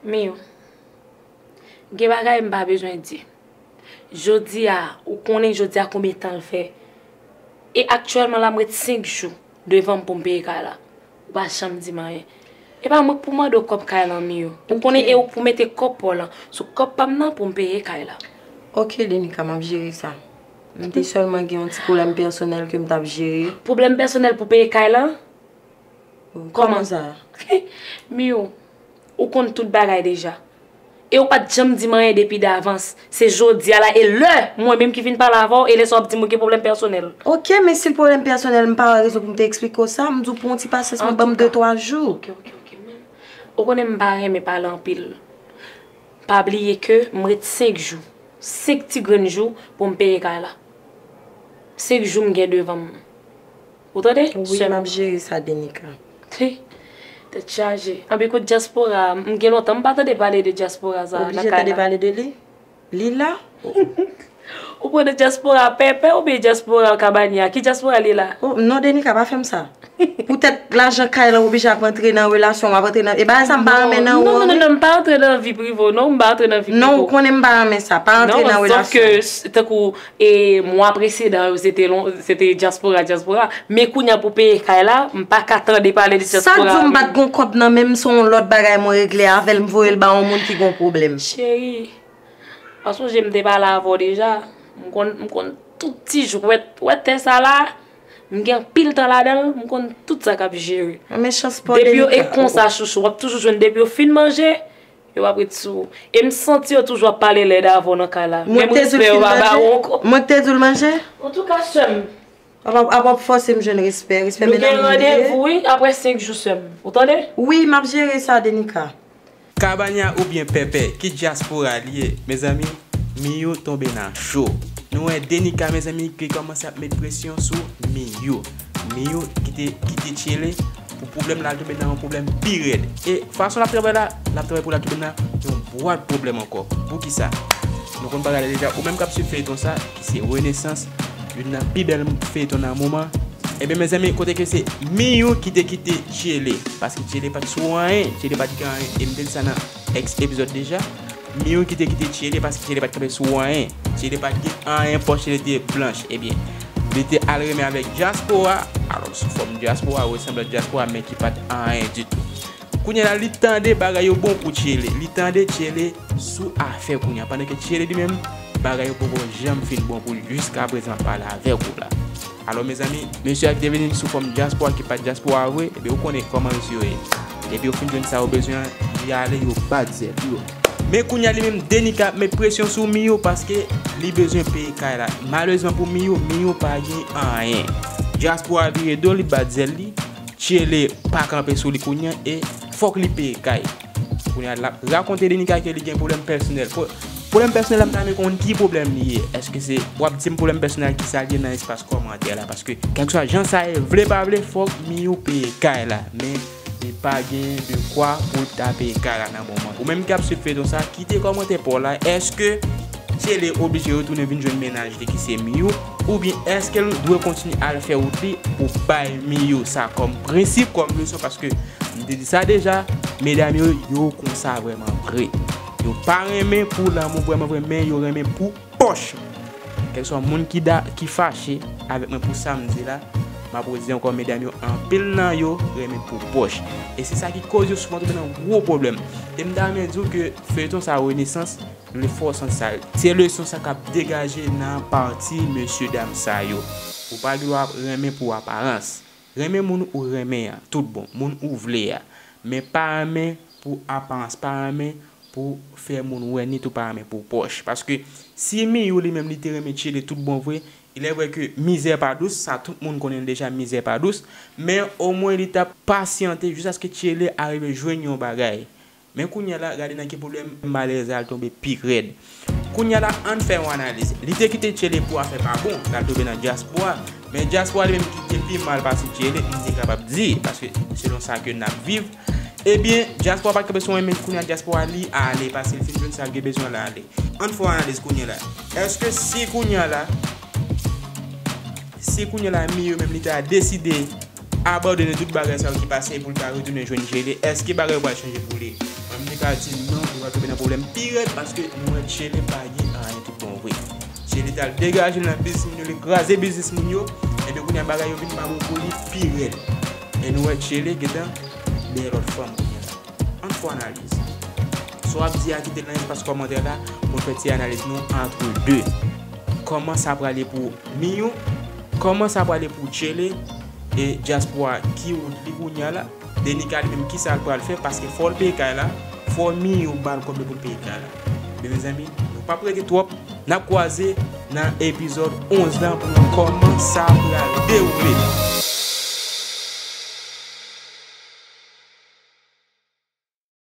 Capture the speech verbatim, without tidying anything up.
Miyou, gen bagay m pa bezwen di. Jodi a, ou konnen jodi a konbyen tan l fè. E aktyèlman la, m ret senk jou devan m pou m peye kay la. Ou pa janm di m anyen. E pa mwen k pou mande w kòb kay lan, Miyou. Ou konnen e ou k pou mete kòb pa w lan sou kòb pa m nan pou m peye kay la. Ok, Denica, m ap jere sa. M te sèlman gen yon ti pwoblèm pèsonèl ke m t ap jere. Pwoblèm pèsonèl pou peye kay lan? Kòman sa? Miyou, ou konn tout bagay deja. E ou pa t janm di m anyen depi davans. Se jodi a la, e lè mwen menm ki vin pale avè w, e lè sa w ap di m ou gen pwoblèm pèsonèl. Ok, men si l pwoblèm pèsonèl, m pa wè rezon pou m te eksplike w sa. M di w pran yon ti pasyans, men ban m de twa jou. Ok, ok, ok, men ou konnen m pa renmen pale anpil. Pa bliye ke m ret senk jou, senk ti grenn jou pou m peye kay la. Senk jou m gen devan m. Ou tande? Wi, m ap jere sa, Denica. Tèt chaje. Anpi kout dyaspora, m gen lontan m pa tande pale de dyaspora sa nan kay la. Ou oblije tande pale de li? Li la? Ou pran de dyaspora Pèpè oubyen dyaspora Kabanya? Ki dyaspora li la? Oh, non, Denica, pa fè m sa. Poutèt lajan kay lan, w oblije ap antre nan relasyon, w ap antre nan. E bagay sa m pa renmen nan ou an, wi. Non, non, non, non, m pa antre nan vi prive w, non, m pa antre nan vi prive w. Non, ou konnen m pa renmen sa, pa antre nan relasyon. Non, sòf ke, tankou, e mwa presedan yo, se te, se te dyaspora, dyaspora. Men kounye a pou peye kay la, m pa ka tande pale de dyaspora. Sa k di w m pa t gon kòb nan men m, se yon lòt bagay mwen regle avè l, m voye l ba yon moun ki gon pwoblèm. Cheri, pa sonje m te pale avè w deja. M konn, m konn tout ti jwèt, wè tè sa la, m gen anpil tan ladan l, m konn tout sa k ap jere. Depi yo e konsa chouchou, w ap toujou jwenn depi yo fin manje, yo p ap ret sou ou. E m santi yo toujou ap pale lèd avè w nan kay la. Menm respè yo pa ba ou ankò. Mwen k te di w l manje? Antouka, sè m. Apa w ap fòse m jwenn respè? Respè medam yo ye. Nou gen randevou, wi, apre senk jou, sè m. Ou tande? Wi, m ap jere sa, Denica. Kabanya oubyen Pèpè, ki dyaspora l ye? Mezanmi, Miyou tonbe nan cho. Nou wè Denica, mezanmi, ki kòmanse ap met presyon sou Miyou. Miyou kite, kite Tchele pou pwoblèm la, l tonbe nan yon pwoblèm pi rèd. E fason l ap travay la, l ap travay pou l ap tonbe nan yon bwat pwoblèm ankò. Poukisa? Nou konn bagay la deja. Ou menm k ap swiv feyton sa, ki se Renesans, youn nan pi bèl feyton nan moman. Ebyen, mezanmi, kote ke se Miyou ki te kite Tchele. Paske Tchele pa t sou anyen, Tchele pa t gen anyen. E m te di sa nan èks epizòd deja. Miyou ki te kite Tchele paske Tchele pa t kanpe sou anyen. Tchele pa t gen anyen, pòch Tchele te blanch. Ebyen, li te al renmen avèk dyaspora. Alò, sou fòm dyaspora, resandans dyaspora, men ki pa t anyen ditou. Kounye a la, li tande bagay yo bon pou Tchele. Li tande Tchele sou afè kounye a. Pandan ke Tchele li menm, bagay yo poko janm fin bon pou li. Jiska prezan m ap pale avèk ou la. Alò, mezanmi, mesye a ki te vini sou fòm dyaspora, ki pa t dyaspora vre, ebyen, ou konnen kòman mesye yo ye. Depi yo fin jwenn sa yo bezwen an, y ale, yo bat zèl yo. Men kounye a li menm, Denica ap met presyon sou Miyou paske li bezwen peye kay la. Malerezman pou Miyou, Miyou pa gen anyen. Dyaspora vire do, li bat zèl li. Tchele pa kanpe sou li kounye a e fòk li peye kay. Kounye a l ap rakonte Denica ke li gen pwoblèm pèsonèl. Pwoblèm pèsonèl la, m ta renmen konn ki pwoblèm li ye. Èske se w ap di m pwoblèm pèsonèl ki sa l ye nan espas kòmantè la? Paske kèlkeswa jan sa ye, vle pa vle, fòk Miyou peye kay la. Men li pa gen dekwa pou l ta peye kay la nan moman. Ou menm k ap swiv feyton sa, kite kòmantè pa w la. Èske Tchele oblije retounen vin jwenn mennaj li ki se Miyou, oubyen èske l dwe kontinye al fè wout li pou bay Miyou sa kòm prensip, kòm leson, paske m te di sa deja, medam yo, yo konsa vrèman vre. Yo pa renmen pou lanmou vrèman vre, men yo renmen pou pòch. Kèlkeswa moun ki da, ki fache avèk mwen pou sa m di la, m ap redi ankò, medam yo, anpil nan yo renmen pou pòch. E se sa ki koz yo souvan tonbe nan gwo pwoblèm. E m ta renmen di w ke feyton sa Renesans, leson sa, se leson sa k ap degaje nan pati mesye dam sa yo. Ou pa gen dwa ap renmen pou aparans. Renmen moun ou renmen an, tout bon, moun ou vle a. Men pa renmen pou aparans, pa renmen pou fè moun wè, ni tou pa renmen pou pòch. Paske si Miyou li menm li te renmen Tchele tout bon vre, il est vrai que mizè pa dous, sa tout moun konnen l deja, mizè pa dous, men omwen li t ap pasyante jiskaske Tchele arive jwenn yon bagay. Men kounye a la, gade nan ki pwoblèm malèz la al tonbe pi rèd. Kounye a la, ann fè yon analiz. Li te kite Tchele pou afè pa bon, l al tonbe nan dyaspora. Men dyaspora li menm ki te pi mal pase Tchele, m te kapab di, paske selon sa ke n ap viv, ebyen, dyaspora pa t kanpe sou anyen, men kounye a dyaspora li ale, paske li fin jwenn sa l gen bezwen, l ale. Ann fè yon analiz kounye a la. Èske si kounye a la, si kounye a la Miyou menm li ta deside abandone tout bagay sa yo ki pase pou l ka retounen jwenn Tchele? Èske bagay yo pral chanje pou li? Mwen, m te ka di non, li pral tonbe nan pwoblèm pi rèd paske nou wè Tchele pa gen anyen tout bon vre. Tchele t al degaje l nan biznis moun yo, li kraze biznis moun yo, epi kounye a bagay yo vin pa bon pou li pi rèd. E nou wè Tchele gentan dèyè lòt fanm kounye a. Ann fè analiz. Sa w ap di a, kite l nan espas kòmantè la pou n fè ti analiz nou antre de. Kòman sa prale pou Miyou? Kòman sa prale pou Tchele? E dyaspora, ki wout li kounye a la? Denika li menm, kisa l pral fè? Paske fò l peye kay la, fò Miyou ba l kòb pou l peye kay la. Men mezanmi, nou p ap rete twòp. N ap kwaze nan epizòd onz lan pou n wè kòman sa pral dewoule.